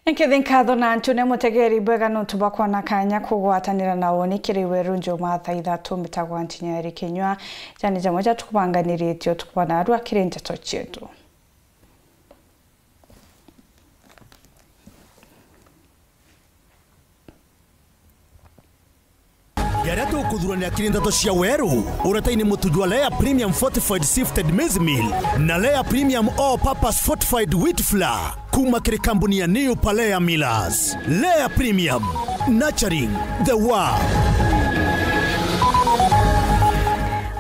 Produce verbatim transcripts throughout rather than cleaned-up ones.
Nkithi nkatho na ntune mutegeri bwega nontu bwa kwona kanya kugwatanira na uni kiri weru njuma thaa ithatu. Mbitagwa Ntinyeri Kinyua. Jani jamwe ja tukubanganiritie utuku bwa narua kiri nteto cietu. Jaria tukuthuranira kiri nteto cia weru, uretaini mutu jwa Lea Premium Fortified Sifted Maize Meal na Lea Premium All Purpose Fortified Wheat Flour kuma kiri kambuni ya New Palea Millers. Lea Premium, nurturing the world.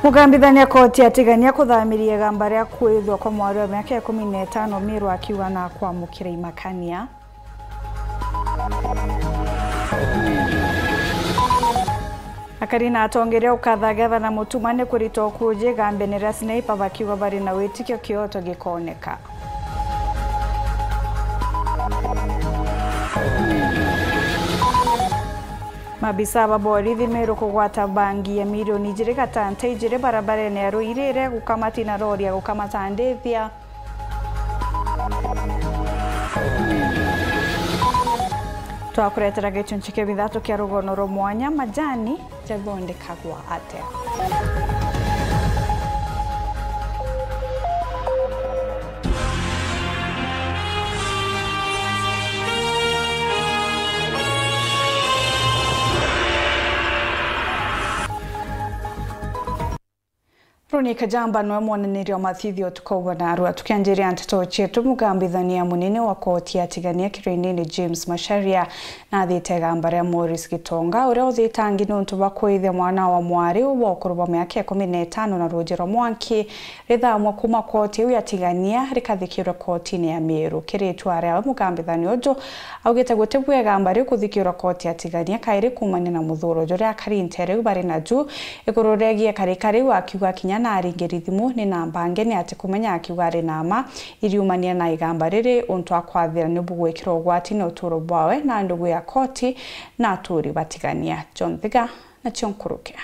Mugambithania koti atigania kuthamiria igamba ria kwithwa kwa mwari wa miaka ikumi na itano Miru akiuga na kwamukira imakania. Akari na atongeria ukathagatha na mutuma ni kurita ukuji igambene ria Sniper bakiuga bari na witikio kioto gikooneka. Mabisa ba borithi Miru kugwata bangi ya milioni ijiri gatanta ijiri barabarene ya Ruirire gukamati na rori ya gukamata ndithia. Twakuretera gicunci kia bithatu kia rugono rwa mwanya, majani jathondekagwa atia? Roni Kajamba niwe mwonaniria wa mathithio tukaubona arua. Tukianjiria nteto cietu, mugambithania munene wa koti ya tigania Kirindini James Macharia nathite igamba ria Morris Gitonga, uria uthitangi niuntu bwa kwithia mwana wa mwari wa ukuru bwa miaka ikumi na itano na ruuji rwa mwanki rithamwa kuma koti iu ya tigania rikathikirwe kotini ya Miru. Kiri itua riawe, mugambithania uju augite guti bwega igamba riu kuthikirwa koti ya tigania kairi kumania na muthuro juria akari ntere iu bari naju. Iguru riegie karika riu akiuga kinya na aringiri thimu ni na mbange ni ati kumenya akiuga ari na mma iriumania na igamba riri untu akwathira ni bugwikirwa ugwatini uturo bwawe na ndugu ya koti na aturi batigania. John Thiga nacio nkurukia.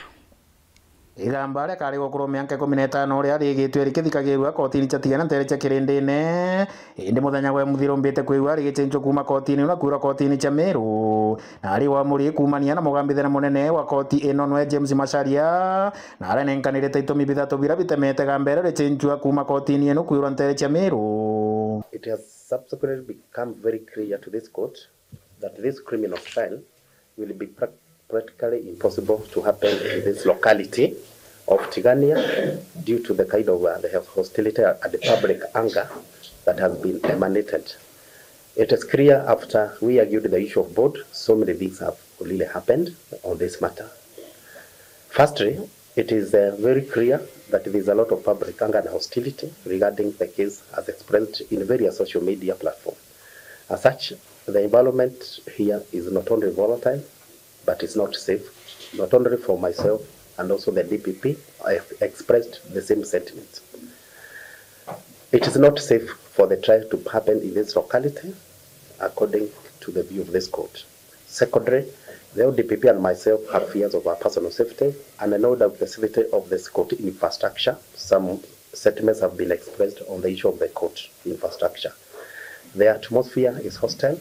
Igamba ria kari gukuru miaka ikumi na itano ria rigitwe rikithikagirua kotini cia tigana ntere cia Kirindini, indi muthenya gwe muthiru mbite kwigua rigicenjua kuma kotini na kwirwa kotini cia Miru. Na ari wamuri kumania na mugambithania munene wa koti ino nwe James Macharia, na arenenkanirite itumi bithatu bira bitemete igamba rio ricenjua kuma kotini ino kwirwa ntere cia Miru. It has subsequently become very clear to this court that this criminal trial will be prac- practically impossible to happen in this locality of Tigania due to the kind of, uh, the hostility and the public anger that has been emanated. It is clear after we argued the issue of board, so many things have really happened on this matter. Firstly, it is, uh, very clear that there is a lot of public anger and hostility regarding the case as expressed in various social media platforms. As such, the environment here is not only volatile, but it's not safe, not only for myself and also the D P P. I have expressed the same sentiments. It is not safe for the trial to happen in this locality, according to the view of this court. Secondly, the O D P P and myself have fears of our personal safety, and no doubt the safety of this court infrastructure. Some sentiments have been expressed on the issue of the court infrastructure. The atmosphere is hostile.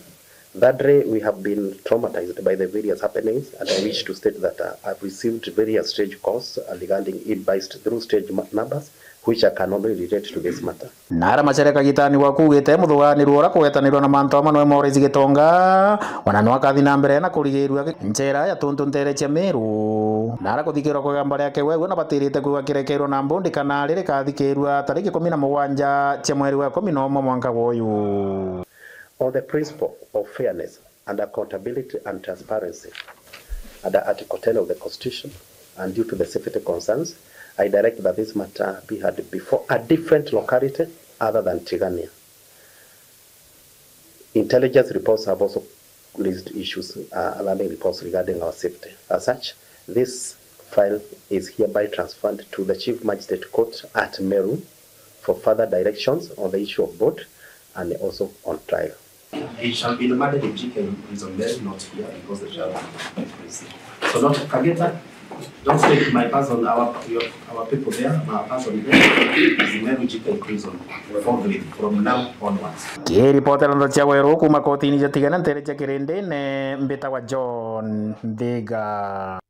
Thirdly, we have been traumatized by the various happenings, and I wish to state that, uh, I've received various strange calls, uh, regarding imbiced through strange ma-, numbers, which I can only relate to this matter. Na ara Macharia kagitani gwa kuugite muthuganirwa uria kugwetanirwa na mantu amwe nwe Morris Gitonga, ona no akathi na mbere na kurigirua njera ya tuntu ntere cia Miru. Na ara kuthikirwa kwa igamba riake we, we na batirite kwigua kirekerwa na mbundi kana riri kathikirua tariki ikumi na mugwanja cia mweri wa ikumi na umwe mwanka gwa uyu. On the principle of fairness and accountability and transparency under Article ten of the Constitution, and due to the safety concerns, I direct that this matter be heard before a different locality other than Tigania. Intelligence reports have also raised issues, uh, alarming reports regarding our safety. As such, this file is hereby transferred to the Chief Magistrate Court at Meru for further directions on the issue of board and also on trial. It shall be remanded in G K prison, then not here, because the child is in prison. So not Kageta, don't take my person, our, your, our people there, my person there, is in Meru G K. Prison forthwith from now onwards. Kiripotera ndeto cia Weru kuuma kotini ja Tigana ntere cia Kirindine, mbitagwa John Nthiga.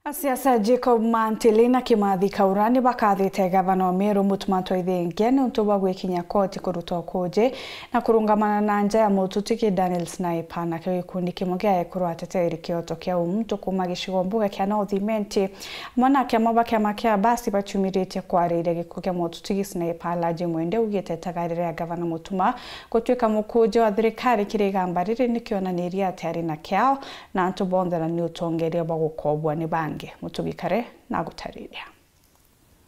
Asiasa Jacob Mantili na Kimathi Kaura ni bakathite gavana wa Meru Mutuma Ntwethingia niuntu bwa gwikinyia koti kuruta ukuji na kurungamana na nja ya mututigi Daniel Sniper. Nakio gikundi kimwe gia ekuru ateteri kioto kia umuntu kuuma gicigo mbuga kia North Imenti, amwe na akiama ba kiama kia Basi baciumiritie kwariria gikuo kia mututigi Sniper Alhaji Mwende, ugite itagarire ya gavana Mutuma gutuika mukuji wa thirikari kiri igamba riri ni kionaniria ati ari na kiao na antu bonthe, na ni utongeria bwa gukobua ni bangi. Mutugi Kare na agutariria.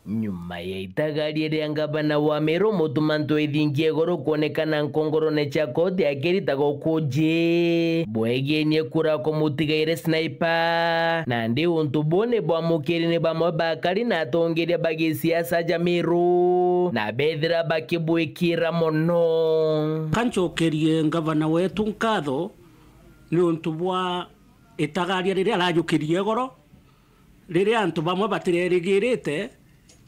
Nyuma ya itagaria ria ngavana wa Meru Mutuma Ntwethingia iguru kuonekana nkongorone cia koti akiritaga ukuji bwegienie kura kumutigaire Sniper, nandi untu buu ni bwamukiri ni bamwe bakari na atongeria ba gisiasa ja Meru, na bethira bakibwikira mono. Kancokerie ngavana wetu nkatho niuntu bwa itagaria riria arajukirie igoro, riria antu bamwe batirerigirite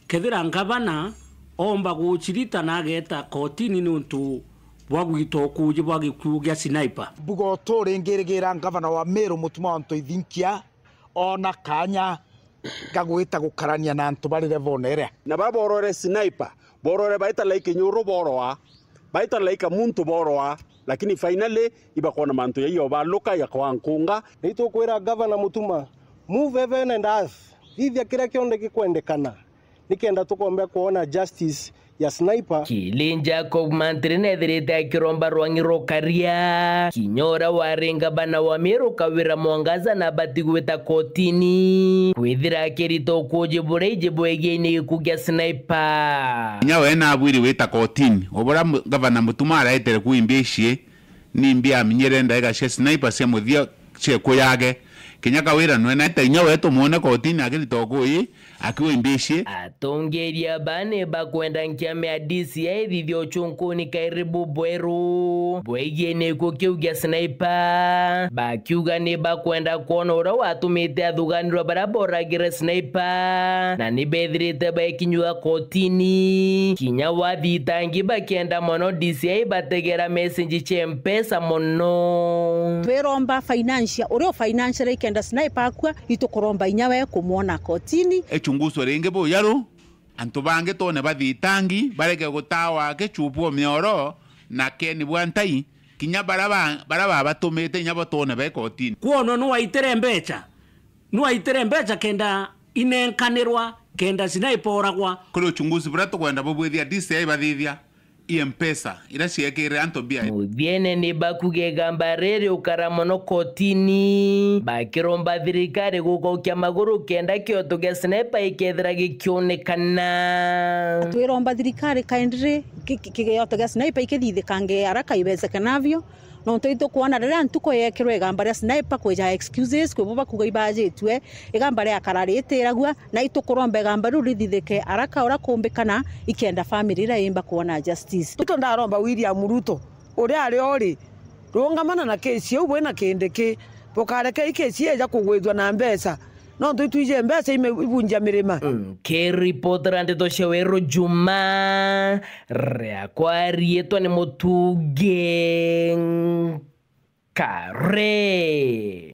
kethira ngavana oomba gucirita na ageeta kotini niuntu bwa gwita ukuuji bwa gikuu gia Sniper. Mbuga utu ringirigira ngavana wa Meru Mutuma wa Ntwethingia oona kaanya ga gwita gukarania na antu bari level iria. Na baria boorore Sniper, boorore baita like nyuru booroa, baita like muntu booroa, lakini finally ibakwona mantu jaio baluka ya kwa nkunga. Na itukwira Gavana Mutuma, move heaven and earth, thithia kiria kionthe gikwendekana, nikenda tukombe kwona justice ya Sniper. Kili Jacob Mantiri nethirite akiromba rwang'i rukaria. Kinya uria wari ngavana wa Meru Kawira Mwangaza nabati gwita kotini, kwithira akirita ukuuji buria iji bwegiaine gikuu gia Sniper. Kinya we nabwiri gwita kotini, o buria mu-, ngavana Mutuma aretere kuu imbi ici, ni imbi aminyire ndagiga cia Sniper cia muthia cia ikuyage. Kinya Kawira nwe naita inya we tumwone kotini akirita ukuuji akiuga imbi ici. Atongeria baa ni bakwenda nkiama ya D C I ithithia ucunkuni kairi bubweru bwegiaine gikuu kiu gia Sniper, bakiuga ni bakwenda kwona uria watumite athuganirwa baria boragire Sniper, na ni bethirite baikinyua kotini. Kinya wathitangi bakienda mono D C I bategera message cia mpesa mono. Twiromba financial, uria u financial ikenda Sniper akua, itukuromba inya we kumwona kotini. Ichunguzwe ringi bujaru, antu bangi twone bathitangi, bareke gutawa kichupu o mioro na keni bwa ntai, kinya baria ba-, baria babatumite inya bo twone be kotini. Kwonwa nu waitire mbecha, nu waitire mbecha kenda inenkanirwa, kenda Sniper oragwa. Kuri uchunguzi buria tukwenda bubwithia D C I bathithia. I mpesa iria ciekirire antu mbia. Muthiene ni bakuga igamba riri ukara mono kotini, bakiromba thirikari gucokia maguru kenda kioto gia Sniper gikethira gikionekana. Twiromba thirikari kindly ki-, ki-, kioto gia Sniper ikithithikange haraka iwezekanavyo, nontu itukwona riria ntuku yekirwe igamba ria Sniper kwija excuses kwi bo bakuga ibajitue, igamba riakara ritiragua, na itukuromba igamba riu rithithike haraka uria kumbikana, ikenda family iria imba kwona justice. Ruto ndaromba William Ruto, uria ari ori, rungamana na kesi iu bwina kindi ki, bukareke i kesi ija kugwithua na mbeca, nontu itwiji mbeca ime-, ibunjia mirima. Nkiripotera ndeto cia Weru Juma, riakwa riitwa ni Mutugi Kare.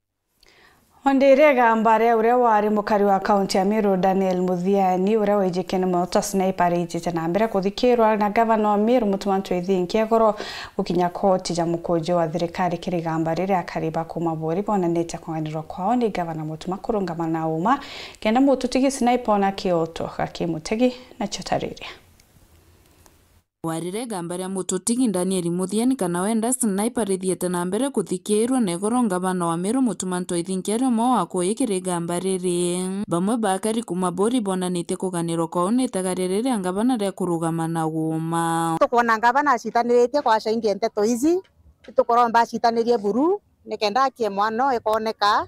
O ndi iria igamba ria uria wari mukari wa kaunti ya Meru, Daniel Muthiani, uria wijikene mono ta Sniper, riitite na mbere kuthikirwa na gavana wa Meru, Mutuma Ntwethingia igoro gukinya koti ja mukunji wa thirikari kiri igamba riria akari ba kuuma Buri bonanite kung'anirwa kwao ni gavana Mutuma kurungama na uma, kenda mututigi Sniper ona kioto gaki mutegi na ciotariria. Warire igamba ria mututigi Daniel Muthiani kana wenda Sniper rithiete na mbere kuthikirwa na igoro ngavana wa Meru Mutuma Ntwethingia ari umwe wa kuuji kiri igamba riri. Bamwe bakari kuuma Buri bonanitie kuganirwa kwao ni itaga riri ria ngavana ria kurugama na uma. Tukwona ngavana acitaniritie kwaca ingi nteto ici, itukuromba acitanirie buru, nikenda akie mwana uyu ikoneka.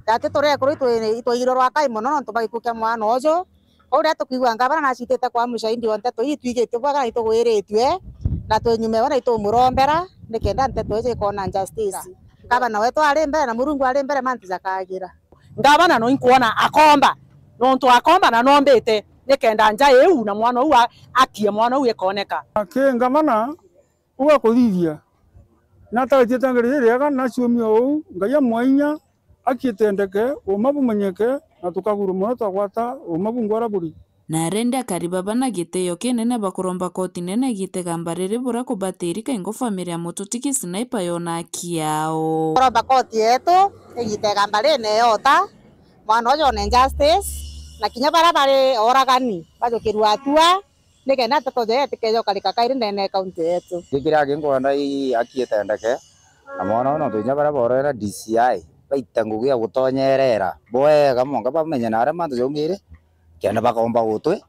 Ati turekuru itwi-, itwaigirwe rwakai mono nontu bwa gikuu kia mwana uju. Kwou riria tukwigua ngavana nacitite kwa mushahidi wa nteto ii, itwigitie bwega na itugwiritue, na twinyume we na itumurombera, nikenda nteto iji ikona justice. Ngavana wetu ari mbere na Murungu ari mbere, mantu jakagira. Ngavana no inkwona akomba, nontu akomba na nombite. nikenda nja iu na mwana uu a-, akie mwana uu ikoneka. Aki ngavana, ugakuthithia, nataritie tangiri ririega, naciumia uu, Ngai amwe inya, aki itendeke, uuma bumenyeke, na tukaguru mono twagwata uuma bungwara buri. Na arende akari baba na gitio kinene bakuromba koti nene igite gamba riri bura kubatiri kaingo family ya mututi ki Sniper yona aki yao. Kuromba koti yetu igite gamba rine yota, mwana uju one justice, na kinya baria bari oragani bajukirua atua, nikenda nteto jee itikeje ukarika kairi ndene ya kaunti yetu. Gikira ginkwenda i aki itendeke, na mwana uyu nontu inya baria borere D C I baita ngugi ya gutonyerera bwega mwanka bamenye na aria mantu jaumire, kenda bakomba gutwi-,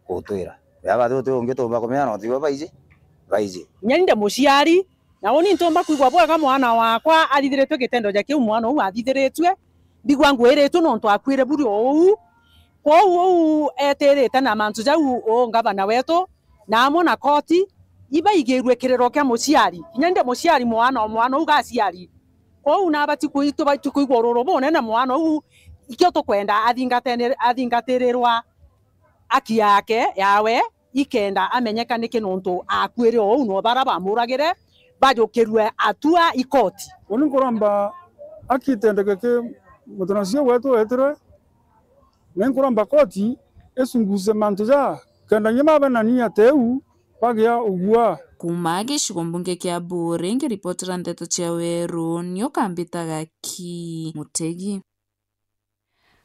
gutwira. Riria batwi ungi tumba kumenya no tibo baiji, baiji. Inya ni ndi muciari, na uni ntumba kwigua bwega mwana wakwa athithiritue gitendo ja kiu mwana uu athithiritue, mbigua ngwiritue nontu akuire buri o uu. Kwou uu etirite na mantu jau uu ngavana wetu, na amwe na koti, ibaigirue kiriro kia muciari. Kinya ndi muciari mwana o mwana uu gaciari. Kwou nabati kui-, tubati kuigua ururu bunene mwana uu, ikio tukwenda athingatene-, athingatirirwa aki yake, yawe, ikenda amenyeka niki nontu akuire o uu no baria bamuragire bajukirue atua i koti. Uni nkuromba aki itendeke ki mutanasio wetu wetirwe, na inkuromba koti icunguce mantu ja, kenda kinya babe na nia teu bagia ugua. Kuuma gicigo mbunge kia Buuri, ngiripotera ndeto cia Weru, nio Kambita Gaki Mutegi.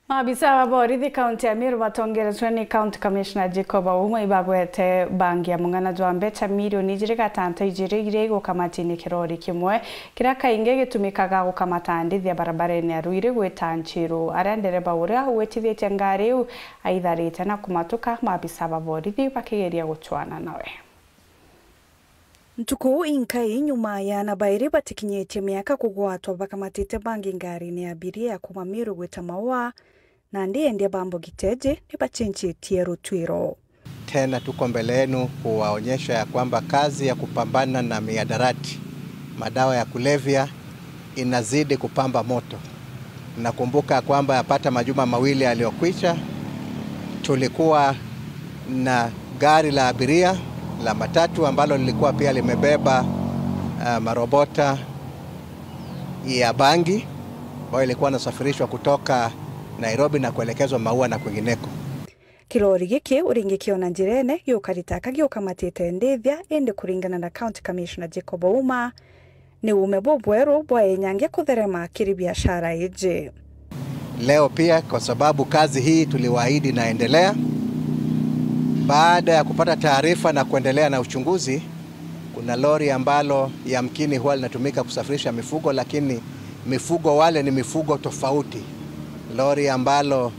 Maabisa ba borithi kaunti ya Meru batongeretwe ni County Commissioner Jacob Ouma ibagwete bangi ya mung'ana jwa mbecha milioni ijiri gatantu ijiri iria igukamatini kirori kimwe kiria kaingi gitumikaga gukamata ndithia barabarene ya Ruiri gwita Nchiru, aria ndereba uria ugwitithitie ngari iu aitharite na kumatuka, maabisa ba borithi bakigeria gucwana nawe. Ntuku inkai nyuma ya ana bairi batikinyitie miaka kugwatwa bakamatite bangi ngarine ya abiria ya kuuma Meru gwita Maua, nandi endia ba mbogi teji ni bacenjetie rutwiro. Tena tuko mbele yenu kuwaonyesha ya kwamba kazi ya kupambana na miadarati, madawa ya kulevya, inazidi kupamba moto. Nakumbuka kwamba yapata majuma mawili yaliyokwisha, tulikuwa na gari la abiria la matatu ambalo lilikuwa pia limebeba, ah, marobota ya bangi ambayo ilikuwa inasafirishwa kutoka Nairobi na kuelekezwa Maua na kwingineko. Kirori giki uringi kiona njirene giukarita aka giukamatite ndithia, indi kuringana na County Commissioner Jacob Ouma, ni uume bubweru bwa enyange kutherema kiri biashara iji. Leo pia, kwa sababu kazi hii tuliwaahidi inaendelea, baada ya kupata taarifa na kuendelea na uchunguzi, kuna lori ambalo yamkini huwa linatumika kusafirisha mifugo, lakini mifugo wale ni mifugo tofauti. Lori ambalo,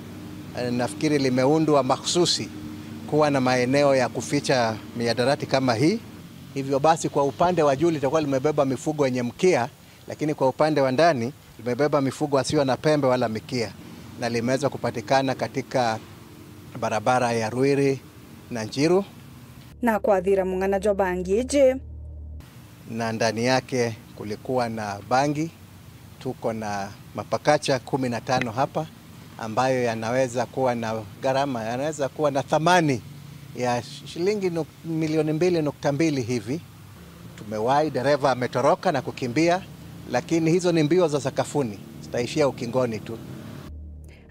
eh, nafikiri limeundwa makhsusi kuwa na maeneo ya kuficha miadarati kama hii. Hivyo basi, kwa upande wa juu litakuwa limebeba mifugo yenye mkia, lakini kwa upande wa ndani limebeba mifugo wasio na pembe wala mikia, na limeweza kupatikana katika barabara ya Ruiri na Njiru. Na kwathira mung'ana jwa bangi iji. Na ndani yake kulikuwa na bangi. Tuko na mapakacha kumi na tano hapa ambayo yanaweza kuwa na gharama, yanaweza kuwa na thamani ya shilingi nuk-, milioni mbili nukta mbili hivi. Tumewahi, dereva ametoroka na kukimbia, lakini hizo ni mbio za sakafuni, zitaishia ukingoni tu.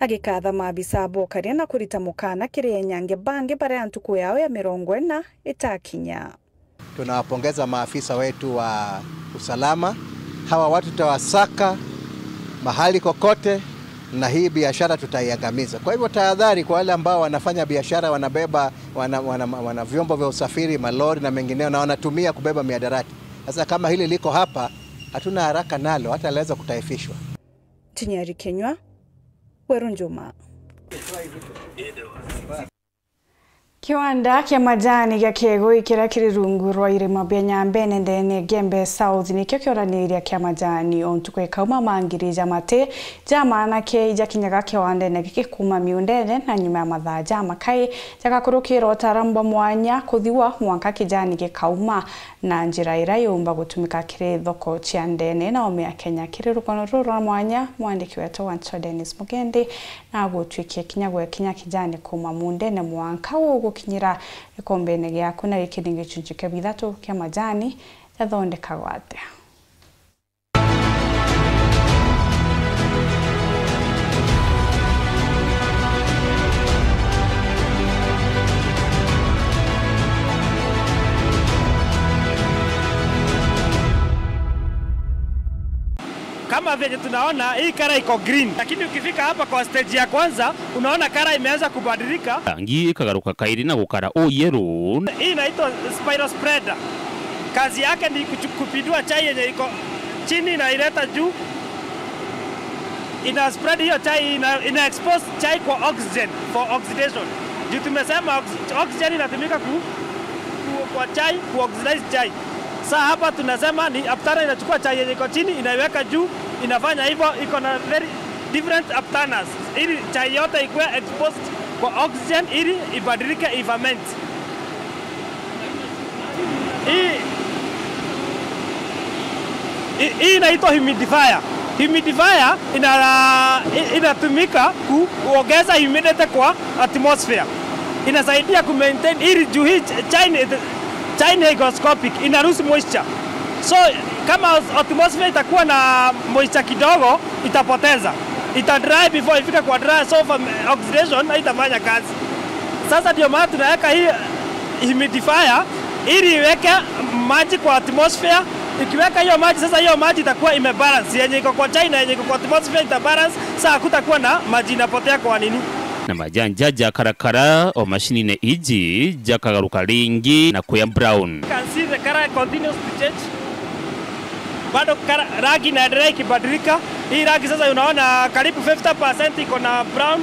Agikatha maabisa bokaria na kurita mukana kiri enyange bangi baria ntuku yao ya mirongo ina itakinya. Tunawapongeza maafisa wetu wa usalama. Hawa watu tutawasaka mahali kokote, na hii biashara tutaiangamiza. Kwa hivyo, tahadhari kwa wale ambao wanafanya biashara, wanabeba, wana, wana, wana vyombo vya usafiri, malori na mengineo, na wanatumia kubeba miadarati. Sasa, kama hili liko hapa, hatuna haraka nalo, hata laweza kutaifishwa. Tinyari Kinyua, Weru Njuma. Kiwanda kia majani gia Kiegoi kiria kiri rungu rwa irima bia Nyambene ndene Gembe South nikio kionaniria kia majani o ntuku ikauma mangiri ja mati ja maanake ijakinyaga kiwandene giki kuuma miundene na nyuma ya mathaa ja makai jagakurukira utaaramu bwa mwanya kuthiwa mwanka kijani gikauma na njira iria yumba gutumika kiri thoko cia ndene na ome ya Kenya. Kiri rugano ruru rwa mwanya, mwandiki wetu wa ncho Dennis Mugendi na agutwikia kinya gwekinya kijani kuuma muundene mwanka ugukinyira gikombene giaku, na giki ni gichunchi kia bithatu kia majani jathondekagwa atia. Kama venye tunaona, hii kara iko green, lakini ukifika hapa kwa stage ya kwanza, unaona kara imeanza kubadilika. Rangi ikagaruka kairi na gukara o yellow. Hii inaitwa spiral spreader. Kazi yake ni kuchu-, kupindua chai yenye iko chini na ileta juu. Ina spread hiyo chai, ina, ina expose chai kwa oxygen for oxidation. Juu tumesema ox-, oxygen inatumika ku, ku, kwa chai, ku oxidize chai. Sa hapa tunasema ni aptana inachukua chai yenye iko chini, inaiweka juu, inafanya hivyo, iko na very different aptanas, ili chai yote ikuwe exposed kwa oxygen, ili ibadilike, iferment. Hii, hii, hii inaitwa humidifier. Humidifier ina-, inatumika ku-, kuongeza humidity kwa atmosphere. Inasaidia ku maintain ili juu hii ch-, chai ni, chai ni hygroscopic, ina lose moisture. So, kama os-, atmosphere itakuwa na moisture kidogo, itapoteza. Ita dry before ifike kwa dry, so fam-, oxidation haitafanya kazi. Sasa ndio maana tunaweka hii humidifier ili iweke maji kwa atmosphere. Ikiweka hiyo maji, sasa hiyo maji itakuwa imebalance. Yenye iko kwa chai na yenye iko kwa atmosphere ita balance. Sasa hakutakuwa na maji inapotea kwa nini. Na majanja ja karakara o mashinine iji jakagaruka ringi na kuya brown. You can see the color continues to change. Bado kara-, rangi inaendelea ikibadilika. Hii rangi sasa unaona karibu fifty percent iko na brown.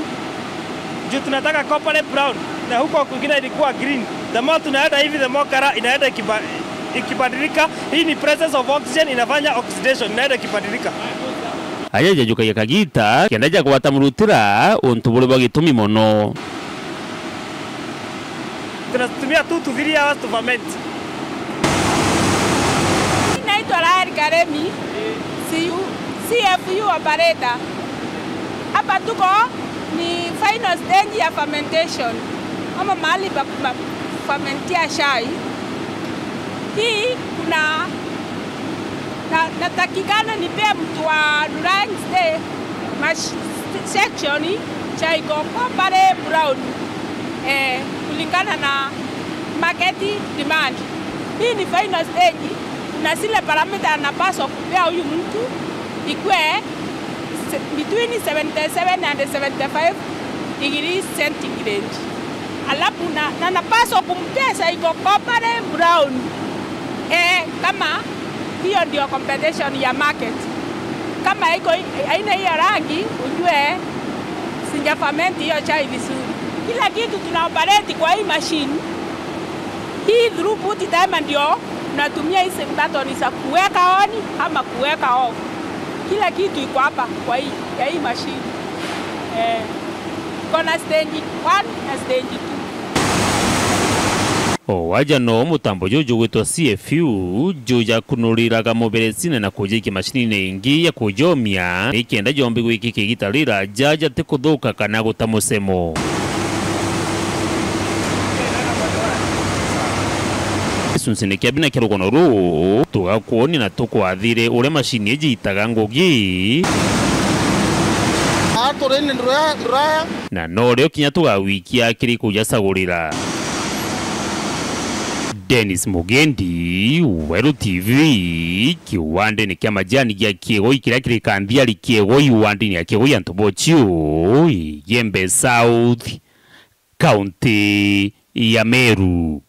Juu tunataka coppery brown. Na huko kwingine ilikuwa green. The more tunaenda hivi, the more color inaenda ikiba-, ikibadilika. Hii ni presence of oxygen inafanya oxidation, inaenda ikibadilika. Aja jajukagia kagita kenda jagwata murutira untu buri bwa gitumi mono. Tunatumia two to three hours to ferment. Naitwa Rael Karemi, C U, C F U operator. Hapa tuko ni final stage ya fermentation, ama mahali pa, pa fermentia chai. Hii kuna na, natakikana nipee mtu wa Lurang State mash-, section cha iko coppery brown, eh, kulingana na market demand. Hii ni final stage, na zile parameter anapaswa kupea huyu mtu ikue se-, between seventy-seven and seventy-five degrees centigrade. Alafu na, na napaswa kumpea cha iko coppery brown. Eh, kama hiyo ndio competition ya market. Kama iko i-, haina hiyo rangi, ujue sija ferment hiyo chai vizuri. Kila kitu tuna operate kwa hii machine. Hii throughput timer ndio natumia hizi button za kuweka on ama kuweka off. Kila kitu iko hapa kwa hii, ya hii machine. Eh, iko na stage one na stage two. O waja no mutambo juju gwitwa C F U jujakunuriraga muberecine na kujikia macinine ingi ya kujomia, nikenda jombi gwikika igita riraja jati kuthuka kana guta mucemo. Gicunchine kia bina kia rugono ruu, tugakwonia na tukwathire uria macini iji itaga ngugi. Aa, turindi nduraya, nduraya. Na norio kinya tugawikia kiri kujacagurira. Dennis Mugendi, Weru T V, kiwandene kia majani gia Kiegoi kiria kiri Kanthiari Kiegoi, wandini ya Kiegoi antu bochio, Igembe South, kaunti ya Meru.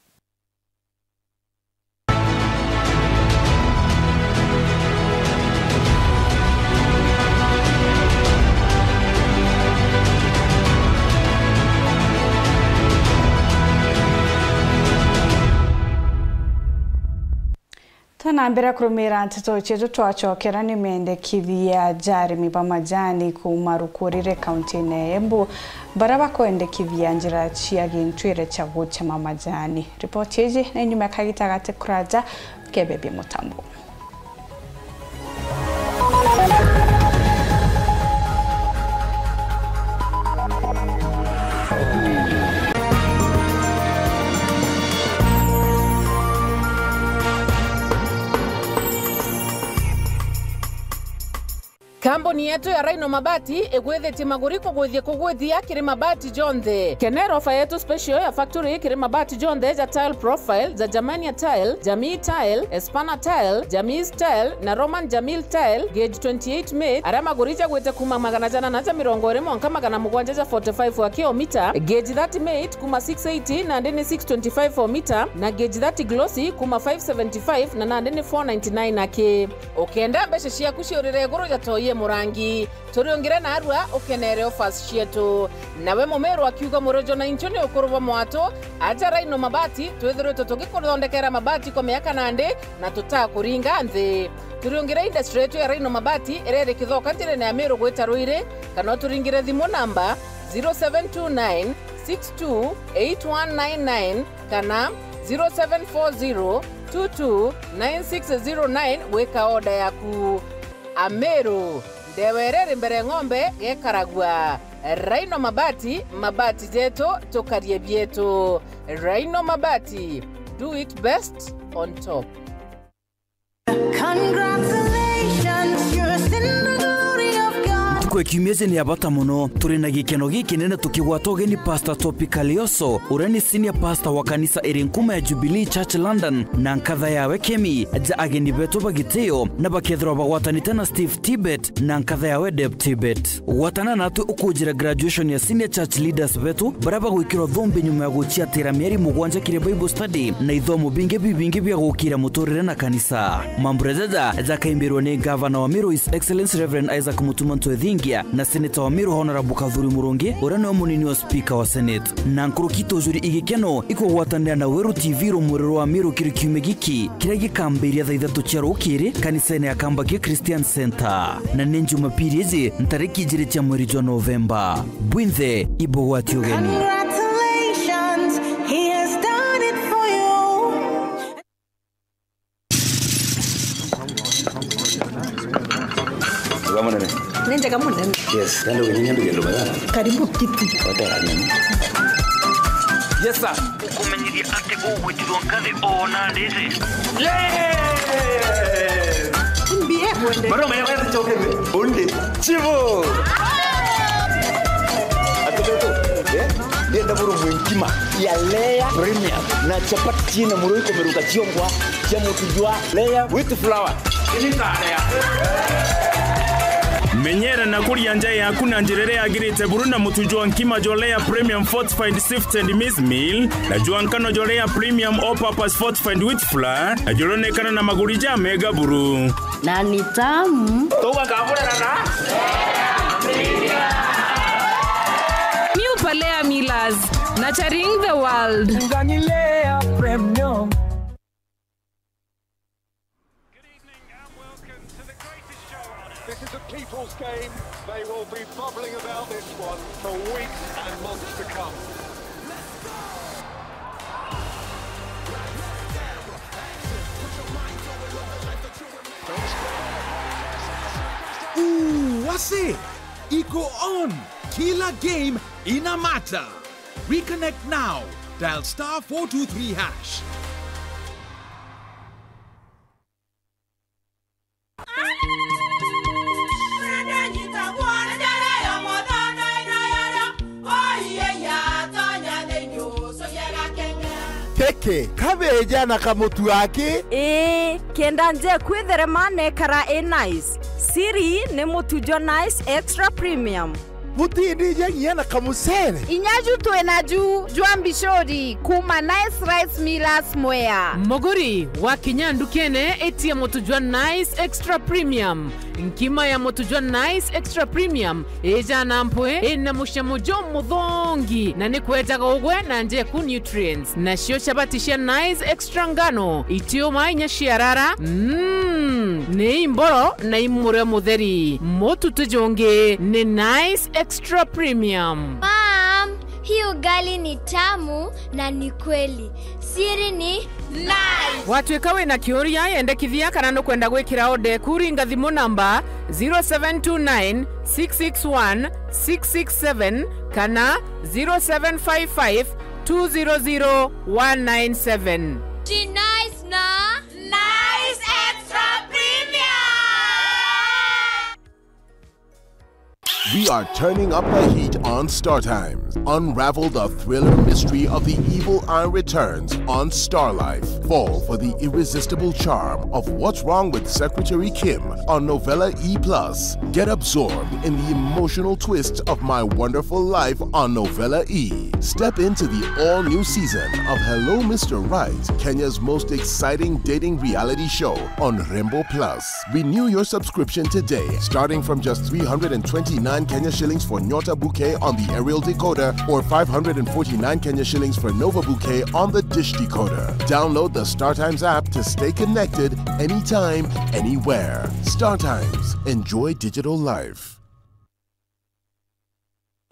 Na na mbere kurumira nteto cietu, twacokera ni mendekithia ja arimi ba majani kuuma Rukurire, kaunti-ini ya Embu, baria bakwendekithia njira cia gintwire cia gutema majani. Ripoti iji ni nyuma ya kagita gati kuraja, kebebie mutambo. Kambuni yetu ya Rhino Mabati igwithitie maguri kugwithia kugwithia kiri mabati jonthe. Kenera ofa yetu special ya factory kiri mabati jonthe ja Tile Profile, ja Germania Tile, Jamii Tile, Espana Tile, Jamii Tile na Roman Jamil Tile, gauge twenty-eight mate, aria maguri jagwite kuuma magana jana na ja mirongo iri mwanka magana mugwanja ja forty-five wa kilomita, gauge thirty mate kuuma six eighty nandi ni six twenty-five o mita, na gauge thirty glossy kuuma five seventy-five na nandi ni four ninety-nine aki. Ukenda mbeca ciaku ciurire iguru ja toi e murangi, turiungire narua ukenere offers cietu. Nawe Mumiru akiuga, murujuna inchu ni ukuru bwa mwatu, aja Rhino Mabati, twithiritwe tugikuthondekera mabati kwa miaka nandi na tutakuringa nthi. Turiungire industry yetu ya Rhino Mabati iria iri Kithoka njirene ya Miru gwita Ruiri, kana uturingire thimu namba zero seven two nine six two eight one nine nine kana zero seven four zero two two nine six zero nine gwika order yaku. Amiru, ndewa iria iri mbere ng'ombe gekaragua. Rhino Mabati, mabati jetu, tukarie bietu. Rhino Mabati, do it best on top. Congratulations, you're in the glory of God. Ntuku ya kiumia iji ni ya bata mono. Turi na gikeno gikinene tukigwata ugeni Pastor Topi Kalioso, uria ni senior pastor wa kanisa iri nkuma ya Jubilee Church London, na nkatha yawe Kemi, ja ageni betu ba gitio, na bakethirwa bagwatanite na Steve Tibet na nkatha yawe Deb Tibet. Gwatana natwi ukujira graduation ya senior church leaders betu, baria bagwikirwa thumbi nyuma ya guciatira mieri mugwanja kiri Bible study na ithomo bingi bibingi bia gukira muturire na kanisa. Mambura jaja jakaimbirwa ni Gavana wa Miru, His Excellency Reverend Isaac Mutuma Ntwethingia, na Senator wa Miru, Honorable Kathuri Murungi, uria niwe munini wa Speaker wa Senate. Na nkuruki tujuri igikeno ikugwatanira na Weru T V rumuri rwa Miru kiri kiumia giki, kiria gikambiria thaa ithatu cia rukiri kanisene ya Kambakio Christian Center. Na ni Jumapili iji, ntariki ijiri cia mweri jwa Novemba. Bwinthe ibugwati ugeni. Congratulations, he has done it for you. Wega munene. Ni njega munene. Yes, kandi uginyanya mbigendo mega. Karibu kiti. Wata ya nini? Yes, sir. Ukumenyithia ati ugwitirwo nkathi o na ndiri. Yes! Mbie wende. Maroma ya wende choke undi. Chivo. Atubeto. Eh? Ndienda buru mwinkima ya layer premium na chapati ciina murui kumiruka ciongwa cia mutu jwa layer with flour. Menyera na kuria nja yaku na njira iria yagirite buru na mutu jwa nkima jwa Layer Premium Fortified Sifted Maize Meal na jwa nkano jwa Layer Premium All Purpose Fortified Wheat Flour, na juronekana na maguri ja mega buru. Na ni tamu. Tugakamurana na New Palea Millers, nurturing the world. Ngani Layer Premium. Good evening and welcome to the greatest show on earth. This is a people's game. They will be bubbling about this one for weeks and months to come. Ooh, wase! Iko on! Kila game ina matter. Reconnect now. Dial star four two three hash. Keke, kabeja na kamutu aki? Ii, kenda nje kwitherema nekara i nice. Siri ni mutu jwa Nice Extra Premium. Butindije nginya na kamucere. Inya ju twi na ju jwa mbicuri kuuma Nice Rice Millers Mwea. Muguri, wakinya ndukene, itia mutu jwa Nice Extra Premium. Nkima ya mutu jwa Nice Extra Premium ijana mpwi, ina mucamo jumuthongi, na ni kwejaga ugwe na njeku nutrients. Nacio chabati cia Nice Extra ngano, itiuma inya ciarara, mm, ni imboro na imurio mutheri. Mutu ti jungi, ni Nice Extra Premium. Mom, hii ugali ni tamu na ni kweli. Siri ni Nice. Watuika wina kiuria, yendekithia kana nukwenda gwikira order eku, ringa thimu namba zero seven two nine, six six one, six six seven kana zero seven five five, two zero zero one nine seven. Ti Nice na Nice Extra Premium. We are turning up the heat on Star Times. Unravel the thriller mystery of the evil eye returns on Star Life. Fall for the irresistible charm of What's Wrong with Secretary Kim on Novella E plus. Get absorbed in the emotional twists of My Wonderful Life on Novella E. Step into the all-new season of Hello Mister Right, Kenya's most exciting dating reality show on Rembo Plus. Renew your subscription today, starting from just three hundred and twenty-nine Kenya shillings for Nyota Bouquet on the aerial decoder or five hundred and forty-nine Kenya shillings for Nova Bouquet on the dish decoder. Download the StarTimes app to stay connected anytime, anywhere. StarTimes. Enjoy digital life.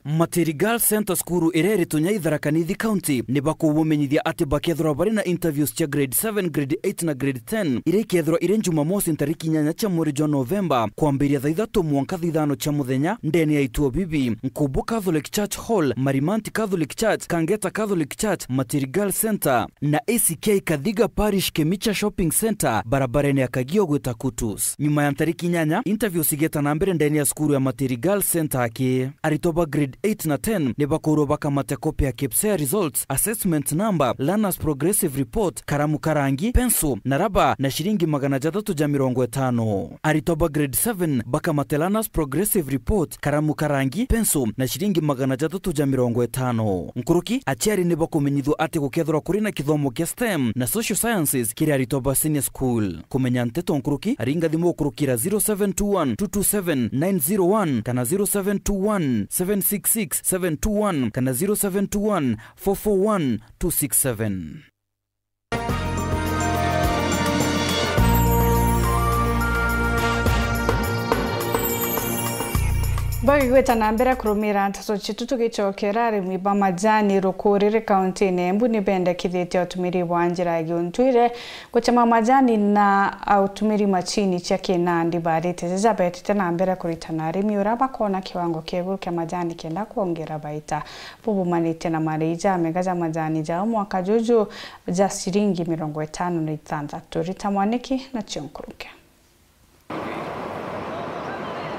Matiri Girls Centre, cukuru iria iri Tunyai, Tharaka Nithi County, ni bakubumenyithia ati bakethirwa bari na interviews cia grade seven, grade eight na grade ten, iria ikethirwa iri Jumamosi ntariki inyanya cia mweri jwa Novemba, kwambiria thaa ithatu mwanka thaa ithano cia muthenya, ndene ya ituo bibi: Nkubu Catholic Church Hall, Marimanti Catholic Church, Kangeta Catholic Church, Matiri Girls Centre, na A C K Kathiga Parish Kemicha Shopping Centre, barabarene ya Kagio gwita Kutus. Nyuma ya ntariki inyanya, interviews igeta na mbere ndene ya cukuru ya Matiri Girls Centre aki. Aritwa ba grade eight na ten ni bakoorwa bakamate copy ya KPSEA results, assessment number, learners progressive report, karamu ka rangi, pencil na raba na ciringi magana jathatu ja mirongo itano. Aritwa ba grade seven bakamate learners progressive report, karamu ka rangi, pencil na ciringi magana jathatu ja mirongo itano. Nkuruki, aciari ni bakumenyithua ati gukethirwa kuri na kithomo kia STEM na social sciences kiri aritwa ba senior school. Kumenya nteto nkuruki, aringa thimu gukurukira zero seven two one two two seven nine zero one kana zero seven two one seven six six seven two one kana zero seven two one four four one two six seven. Bagigweta na mbere kurumira nteto cietu, tugicokera, arimi ba majani rukuriri kaunti-ini Embu ni bendekithitie utumiri bwa njira ya giuntwire guchema majani na utumiri machini cia kinandi barite jaja betite na mbere kuritana arimi uria bakona kiwango kia iguru kia majani kenda kwongera baita. Bubumanitie na marei ja mega ja majani jao mwaka juju ja ciringi mirongo itano na ithanthatu. Rita Mwaniki na cio nkuruke.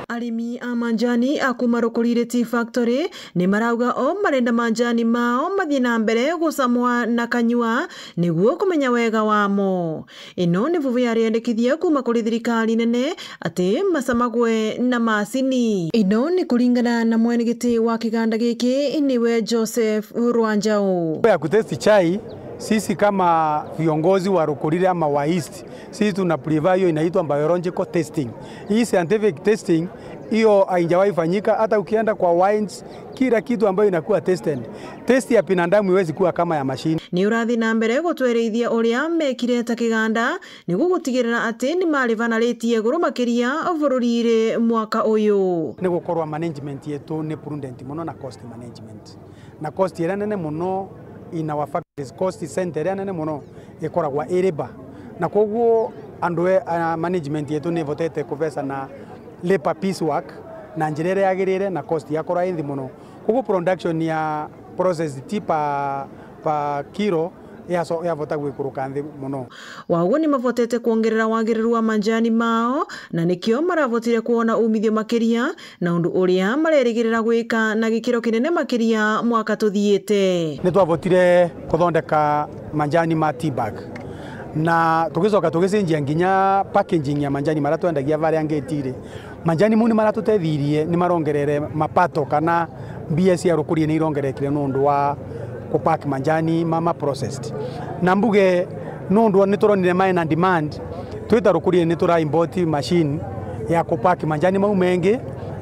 Arimi a majani a kuuma Rukuriri Tea Factory ni marauga o marenda majani mao mathie na mbere gucamwa na kanyua niguo kumenya wega wamo. Ino ni vuvu yariendekithie kuuma kuri thirikari nene ati macamagwe na macini. Ino ni kuringana na mwenegiti wa kiganda giki niwe Joseph Rwanjau. Ya kutesti chai, sisi kama viongozi wa Rukuriri ama wa East, sisi tuna prefer hiyo inaitwa biological testing. Hii scientific testing, hiyo haijawahi fanyika. Hata ukienda kwa wines, kila kitu ambayo inakuwa tested, test ya binadamu iwezi kuwa kama ya machine. Ni urathi na mbere gutwerithia uria mekire ta kiganda niguo gutigirira ati ni mari banaritie iguru makiria bururi-ri mwaka uyu. Ni gukorwa management yetu ni prudent muno na cost management. Na cost iria nene muno in our factories, cost center iria nene muno ikoragwa i labor. Na koguo andu e, a, management yetu ni ivotete kubeca na labor piece work na njira iria yagirire na cost yakorwa i nthi muno. Koguo production ya processed tea per, per kilo yaco-, yavota gwikuruka nthi muno. Wa uguo ni mavotete kwongerera wagiriru wa majani mao, na nikio maravotire kwona umithio makiria na undu uria marerigirira gwika na gikiro kinene makiria mwaka tuthiite. Ni twavotire kuthondeka majani ma tea bag, na tugicoka tugicenjia nginya packaging ya majani maria twendagia varia ngeti-ri. Majani mau ni maratutethirie, ni marongerere mapato, kana mbia cia rukuria ni irongerekire nundu wa kupack majani ma, ma processed. Na mbuge nundu ni turonire mai na demand, twita rukuria ni tura import machine ya kupack majani mau mengi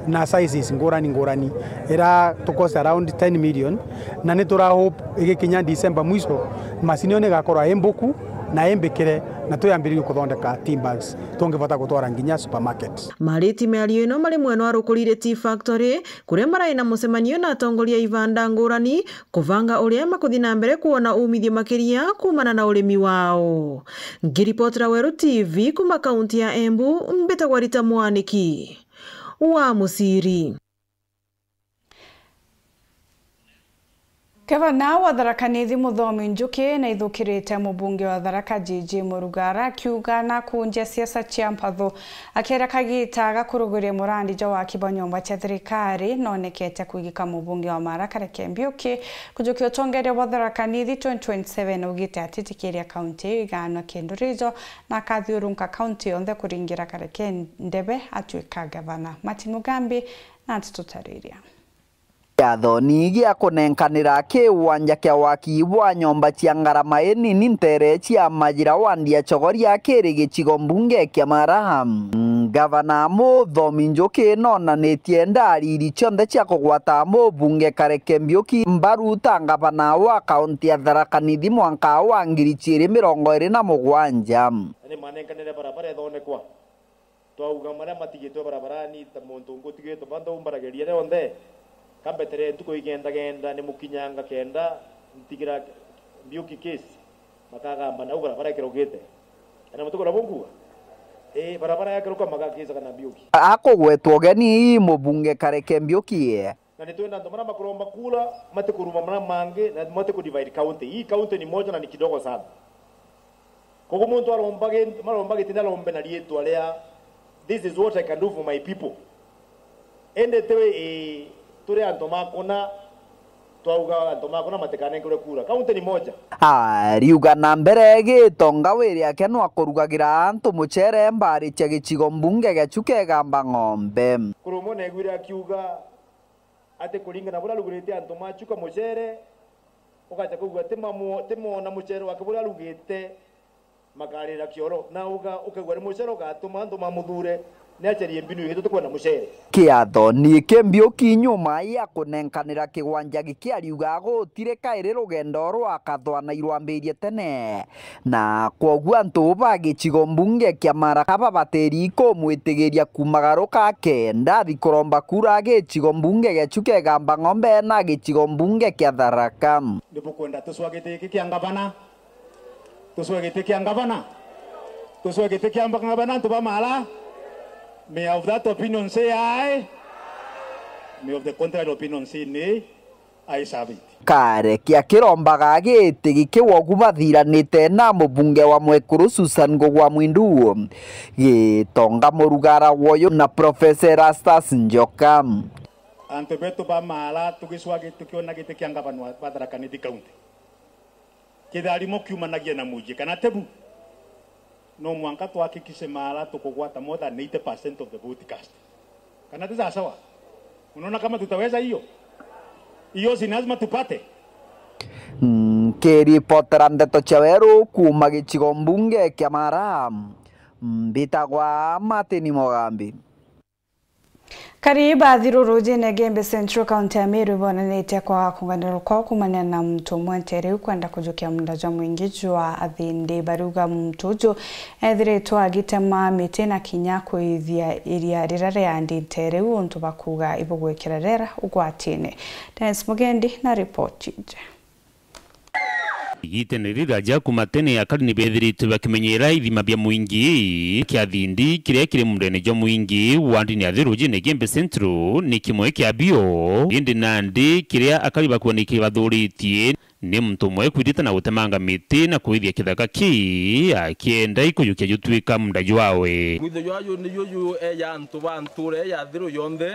na sizes ngurani ngurani, ira tu cost around ten million, na ni tura hope igikinya December mwisho, machine iyo ni igakorwa i mbuku na i mbikire, na tuyambiririe kuthondeka tea bags tungivota gutwara nginya supermarket. Mariti miario ino mari mwena wa Rukuriri Tea Factory, kuria marai na mucemanio na atongoria a ivanda ngurani, kubanga uria makuthi na mbere kuona umithio makiria kumana na urimi wao. Ngiripotera Weru T V kuma kaunti ya Embu, mbitagwa Rita Mwaniki wa Musiri. Gavana wa Tharaka Nithi Muthomi Njuki naithukirite mubunge wa Tharaka J J Murugara akiuga nakunjia siasa cia mpatho, akiera kagita ga kuruguria murandi jwa waki bwa nyomba cia thirikari nonekete kuigika mubunge wa Mara Kareke Mbiuki kujukia utongeria bwa Tharaka Nithi twenty twenty-seven. Augite atitikiria kaunti iyo igaanwa kindu rijo na akathiurunka kaunti yonthe kuringira Kareke ndebe atuika gavana. Martin Mugambi na atututariria. Kiathoni gia kunenkanira kiwanja kia waki bwa nyomba cia ngarama inini ntere cia Majira wandi ya Chogoria kiri gicigo mbunge kia Mara. Gavana Muthomi Njuki nonanitie ndariri cionthe cia kugwata mubunge Kareke Mbiuki mbaru ta gavana wa kaunti ya Tharaka Nithi mwanka wa ngiri ciiri mirongo iri na mugwanja. Ni manenkanire barabara ithondekwa. Twauga maria matigitwe barabarani, ta muntu ungi utigitwe, bantu bau mbarageria rionthe. Kambetere ntuku igendagenda, ni mukinyanga kenda ntigira Mbiuki case, makagamba nau barabara ikirukite. Kana mutuku na bunkuga? Ii, barabara yakiruka magakisaga na Mbiuki. Akugwetwa ugeni mubunge Kareke Mbiuki. Na nitwenda antu maria makuromba kura matikuruma maria mangi na matikudivide county. Hii county ni moja na ni kidogo sana. Koguo muntu aromba gi-, maromba giti narombe na riitwa ria, "This is what I can do for my people." Indi twi, ii, turi antu makuna, twauga antu makuna matikanenkerwe kura. County ni moja. Ariuga na mbere, Gitonga wiri ake no akurugagira antu mucere mbari cia gicigo mbunge gia Chuka Igamba Ng'ombe. Kuri umwe neegwire akiuga ati kuringana na buria arugurite antu ma Chuka mucere, ugacha kwigua ti mamu-, ti moona mucere wake buria arugite, makarira kioro. Na uga-, ukaigua ni mucere ugatuma antu mamuthure, ni acarie mbinu ingi, tutikwenda mucere. Kiathoni ki Mbiuki nyuma ya kunenkanira kigwanja giki, ariuga gutiri kairi rugendo rwakathwa na irwambirie tene. Na kwoguo antu ba gicigo mbunge kia Mara babatiri kumwitigiria kumagaruka kenda athi kuromba kura gicigo mbunge gia Chuka Igamba Ng'ombe na gicigo mbunge kia Tharaka. Ni bukwenda tucwa giti giki kia ngavana? Tucwe giti kia ngavana? Tucwe giti kia ngavana, antu ba Mara? May of that opinion say aye. May of the contrary opinion say nay. I serve it. Kareke akirombaga giti giki kwogu bathiranite na mubunge wa Mwekuru Susan Ngugwa Mwindu, Gitonga Murugara woyo na Professor Erastus Njoka. Antu betu ba Mara tugicwa gi-, tukiona giti kia ngavana wa, wa Tharaka Nithi County. Kitharimo kiumanagia na mucii kana tebu. No mwanka tuhakikishe Mara tukugwata more than eighty percent of the vote cast. Kana ti sawasawa? Unaona kama tutaweza hiyo? Hiyo si lazima tupate. Nkiripotera ndeto cia Weru kuuma gicigo mbunge kia Mara, mbitagwa Martin Mugambi. Kari ba Athiru rujine Igembe Central, kaunti ya Meru, ibonanitie kwaga kunganirwa kwao kuumania na muntu umwe nteere iu kwenda kujukia munda jwa mwingi jwa athindi. Bariuga muntu uju ethiritwe agitema miti na kinya kuithia iria riria riandi nteere iu, untu bakuuga ibugwikira riera ugwatine. Dennis Mugendi na ripoti iji. Igitene riraja kuuma tene, akari ni beethiritwe bakimenyera ithima bia mwingi kia thindi kiria kiri mundene jwa mwingi wandini ya Athiru rujine Igembe Central ni kimwe kia bio. Indi nandi kiria akari bakuanikie bathuritie ni muntu umwe kwithita na gutemanga miti na kuithia kithaka kii akienda ikujukia jutuika munda jwawe. Mwithio jwa ju ni juju eja antu ba ntura eja Athiru yonthe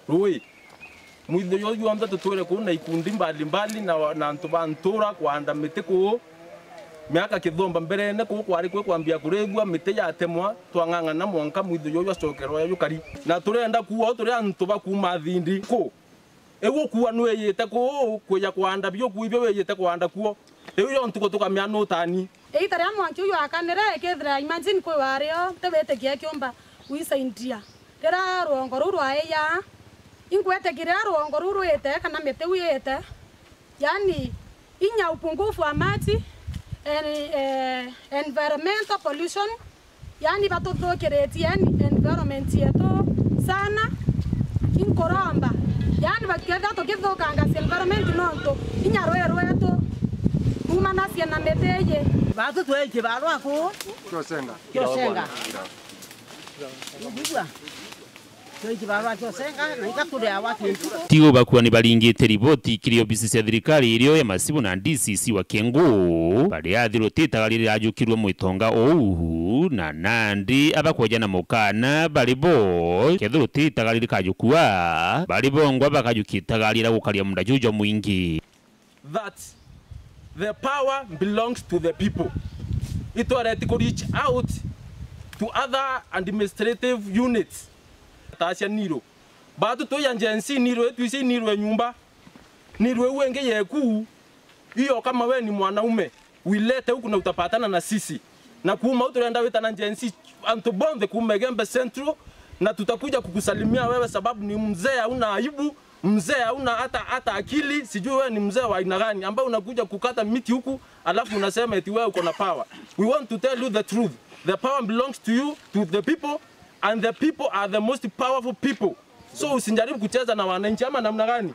rui. Mwithio juu junthe tutwire kuu na ikundi mbalimbali na, na antu ba ntura kwanda miti kuu. Miaka kithomba mberene, kuu kwari kwi kwambia kurithua, miti yatemwa, twang'ang'ana mwanka mwitho juju jwacokerwa jukari. Na turenda kuuga uu turi antu ba kuuma Thindi. Ku? Iu ukuua nwiyite kuu, kwija kwanda biu kuu ibio wiyite kwanda kuo. Iu yo ntuku tukamea nutani. Igiita riria mwanki uju jwakanire, ikethira, imagine, kwi wario, ti witikia kiumba gwisaindia. Riria ruongo ruu rwaija, inkwetikirira ruongo ruu rwite kana miti iu yite, yaani, inya upungufu wa maji, en-, eh, environmental pollution, yaani, batuthukiritie, yaani, environment yetu sana, inkuromba. Yaani, bakethira tukithukanga environment nontu inya rwi rwetu rumanacia na miti iji. Batu twaikie barua ku Kiosenga. Kiosenga. Igua. Twaikie barua Kiosenga, na ika turi awa kintu. Ti uu bakua ni baringite riboti kiri obisi cia thirikari irio ya Masibu na D C C wa Kiengu, baria athirutitaga rirajukirue mwitonga uu, na nandi abakweja na mukana bari bo, kethirutitaga ririkajukua, bari bongwa bakajukia itagaria ria gukaria munda juju jwa mwingi. That the power belongs to the people. Itwareti ku reach out to other administrative units. Tacia Niro. Batu tuya Gen Z Niro, itwisi Niro e nyumba. Niro iu ingi yeku, iyo kama we ni mwanaume, uilete huku na utapatana na sisi. Na kuuma au turenda witana Gen Z, antu bonthe kuuma Igembe Central, na tutakuja kukusalimia wewe sababu ni mzee, hauna aibu, mzee, hauna hata, hata akili, sijui wewe ni mzee wa aina gani, ambaye unakuja kukata miti huku, alafu unasema eti wewe uko na power. We want to tell you the truth. The power belongs to you, to the people, and the people are the most powerful people. So usijaribu kucheza na wananchi ama namna gani?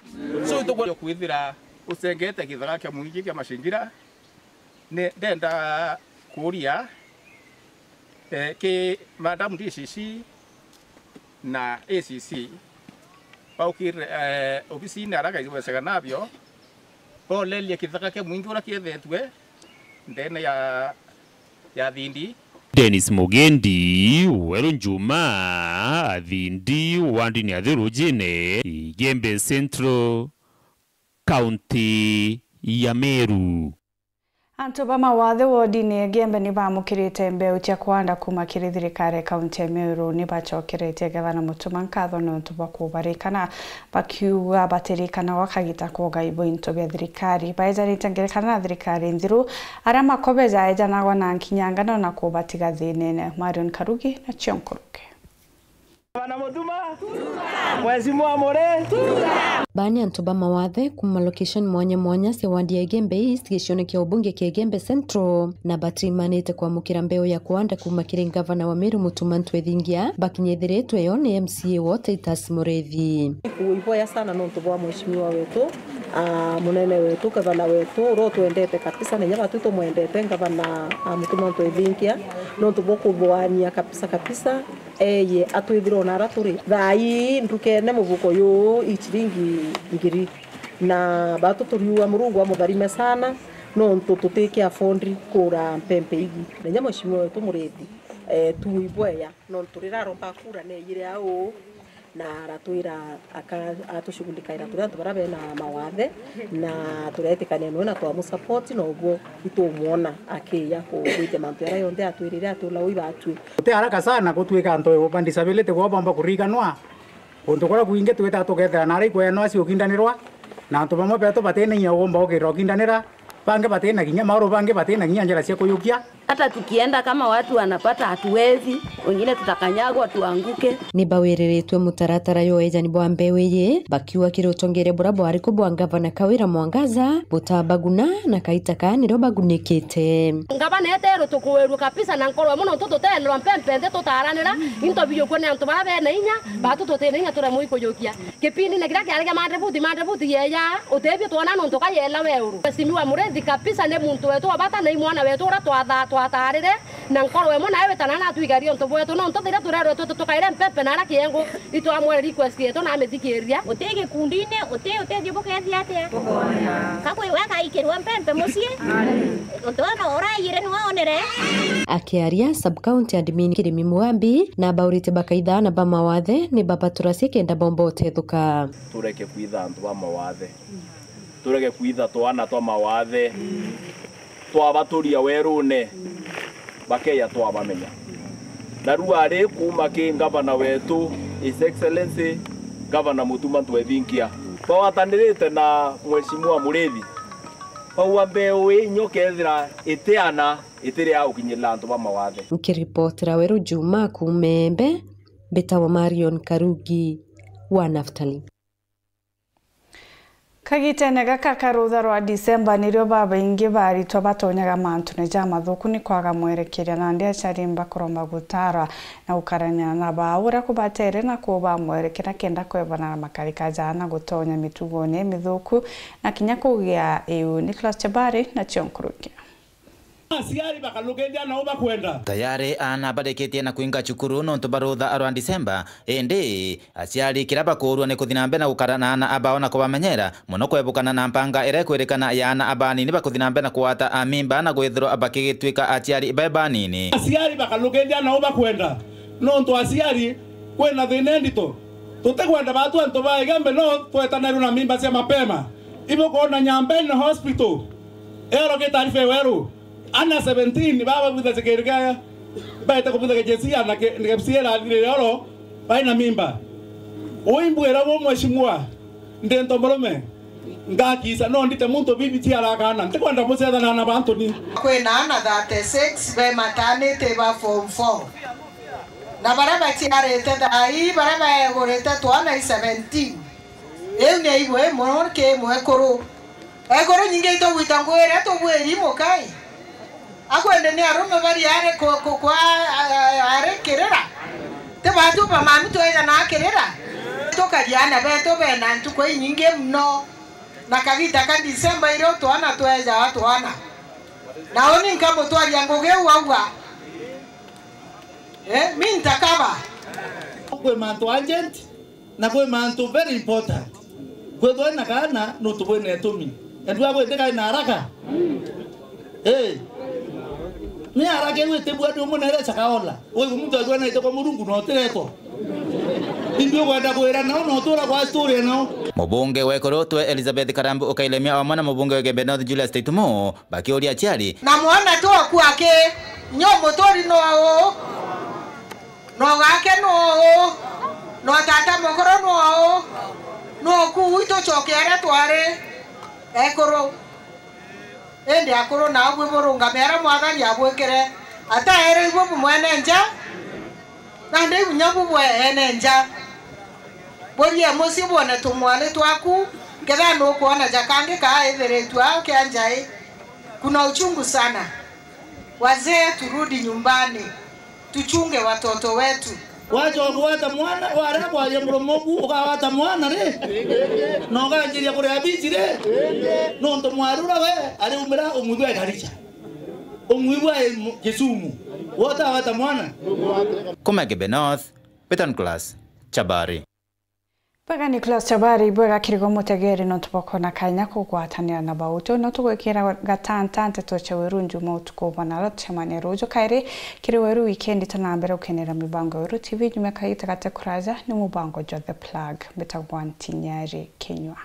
So ituko kwithira usengete githaka kia mwingi kia macingira, ni ndenda kuria, eh, ki Madam D C C na A C C, baukire, eh, obisine ara gaigwecega nabio, bolerie kithaka kia mwingi uria kiethetue ndene ya, ya Thindi. Dennis Mugendi, Weru Njuma, Thindi, wandini ya Thirujine, Igembe Central, kaunti ya Meru. Antu ba mawathe wodini ya Igembe ni baamukirite mbeu cia kuanda kuuma kiri thirikari ya kaunti ya Meru. Ni bacokeretie gavana Mutuma nkatho niuntu bwa kubarikana, bakiuga batirikanagwa kagita kuuga ibo into bia thirikari. Baejanite ngerekano na thirikari nthiru, aria makobeja ejanagwa na nkinyangano na kubatiga thinene. Marion Karugi na cio nkuruki. Bana Mutuma, Mheshimiwa Mure. Baa ni antu ba mawathe kuuma location mwanya mwanya cia ward ya Igembe East, gicione kia ubunge kia Igembe Central, na batimanite kwamukira mbeu ya kuanda kuuma kiri ngavana wa Meru Mutuma Ntwethingia, bakinyithiritwe yo ni M C A wo Titus Murethi. Kuiboya sana nontu bwa mheshimiwa wetu, ah, munene wetu, gavana wetu, uria utwendete kabisa, na inya batu tumwendete, ngavana, ah, Mutuma Ntwethingia, nontu bwa kuthwania kabisa kabisa. Eye atwithire ona ara turi. Thaa ii ndukene mubuko yuu i ciringi ngiri. Na batu turiuga Murungu amutharime sana, nontu tutiki afford kura mpempe iji. Na inya mheshimiwa wetu Murithi, eh, tuibweya, nontu riraromba kura neeyire au, na aratwira aka-, atushugulikaira turi antu baria bena mawathe, na turetikania nwe na twamusupport, na uguo itumwona akiya ku-, gwitia mantu jaria jonthe atwirire atula ui batwi. Guti haraka sana gutwika antu over disability gwa bomba kuriganwa. Untu kuria kwingi twita tukethira nari ikweyanwa cia ukindanirwa, na antu bamwe betu batina inya ugomba ukirira ukindanira, bangi batina kinya mauru, bangi batina kinya njira cia kuyukia. Hata tukienda kama watu wanapata hatuwezi, wengine tutakanyagwa tuanguke. Ni bawiriritwe mutaratara jwa ejani bwa mbeu iji, bakiuga kiri utongeria buria bwari ku bwa ngavana Kawira Mwangaza, butabaguna na kaita kaa nirio bagunikite. Ngavana eterwe tukuirwe kabisa na nkoro imwe, nontu tutenerwa mpempe nthi tutaranira, into bijukua ni antu baria bena inya, batu tutina inya turemwe ikujukia. Kipindine kiria kiari kia Mandebuti, Mandebuti yeya, utebio twona nontu ka yela weuru. Mheshimiwa Murithi kabisa ni muntu wetu wa bata, na i mwana wetu uria twatha-, twatarire, na nkoro imwe nawe witana na atwigaria untu bwetu, nontu thiria turerwe tu-, tukaire mpempe na ara kiengu, itwamwere request yetu na amithikiria. Uti gikundine, uti utethio bukethia atia? Kakwi we akaikirwa mpempe mucii? Uti we no urayire niwe onere? Akiaria, sub-county admin Kirimi Mugambi, na abaurite bakaitha na ba mawathe ni babaturacie kenda bomba utethuka. Tureke kwitha antu ba mawathe. Tureke kwitha twana twa mawathe. Twabaturia werune, bakeya twabamenya. Na riu ari kuuma ki ngavana wetu, His Excellency Governor Mutuma Ntwethinkia, bagwatanirite na Mheshimiwa Murithi, bauga mbeu ii inya ukethira itiana, itiri ya gukinyirira antu ba mawathe. Nkiripotera Weru Juma kuuma Embe, mbitagwa Marion Karugi wa Naftali. Kagitene gaka ka rutha rwa Disemba nirio babaingi ba aritwa batonyaga mantune jamathuku ni kwaga mwerekeria, nandi aciari mbakuromba gutaarwa na gukarania na baa uria kubatere na kuba mwerekera kenda kwebana na makarika jaa na gutonya mitugone imithuku na kinya kugia iu. Nicholas Chabari nacio nkuruki. Aciari bakalukiria nao bakwenda. Tayari aana barikitie na kwinga cukuru nontu ba rutha rwa Disemba, indi aciari kiria bakuurua ni kuthi na mbere na gukara na aana abao na kubamenyera mono kwebukana na mpanga iria ikwirikana ya aana abanini bakuthi na mbere na kugwata amimba na gwithirwa bakigituika aciari bae banini. Aciari bakalukiria nao bakwenda, nontu aciari kwina thina indito. Tutikwenda batu antu ba Igembe no twetanirwe na mimba cia mapema. Ibukwona Nyambene Hospital, ero ki taarifa iweru, ana seventeen baba butha kiri kia baite kubutha K J C na ke-, K F C irathirire oro baina mimba. Uimbwira bu mheshimiwa, ndi ntomurume, ngakisa no ndite muntu bibi ciarakana, ntikwenda mucethana na bantu ni. Kwina ana thirty-six be maternity ba form four. Na baria baciarite thaa ii, baria baegurite twana i seventeen. Iu ni aibu ii mono ki mwekuru. Ekuru nyingi itugwita ngugi iria tubwiri mukai. Akwende ni arume bari ari ku-, ku-, kwa, a-, a-, ari kirira. Ti batu bamami tweja na kirira. Tukaria ana betu bena ntuku inyingi mono. Na kagita ka Disemba irio twana twejaga twana. Na uni nkamutwaria ngugi iu auga. Eh, mi ntakaba. Kwi mantu urgent na kwi mantu very important. Kwithwa na kana nontu bwina itumi. Endu agwite kai na haraka. Eh. Ni haraka iu itibua ni umunere chakaola. Uyu muntu agwanaite kwa Murungu na utiretwa. Imbi ukwenda kwira nao na utura kwa story nao. Mubunge wa Ikuru twe Elizabeth Karambu Ukailemia amwe na mubunge wa Igembe North Julius Taitumo bakiuria aciari. Na mwana tu oku aki, nyo muturi no uu, no gake no uu, no tata mukuru no uu, no ku itu coke aria twari ekuru. Indi akuru nao bwi burungame aria Mwathani abwikire, ataere ibwe bumwene nja, nandi inya bubwe ene nja. Burie mucii bwone tumwari twaku, kethira nukwona ja kangi kaa ithiritue ao kia njai. Kuna uchungu sana. Wazee, turudi nyumbani. Tuchunge watoto wetu. Wacha kugwata mwana, waria kwaria muromo ku, ukagwata mwana ri? Na ukanjiria kuria bici ri? Nontu mwarura we, ariumira umwigua e Garissa. Umwigua e Mu-, Kisumu. We utagwata mwana? Kuma Igembe North, Betan Class, Chabari. Bwega Nicholas Chabari, bwega kirigo mutegeri nontu bwa kwona kanya kugwatanira na bautu. No tugwikira gatanta nteto cia Weru Njuma utuku bwa naro tucemania ruju kairi kiri Weru Weekend. Tana mbere ukenera mibango ya Weru T V nyuma kagita gate kuraja ni mubango jwa The Plug. Mbitagwa Ntinyari Kinyua.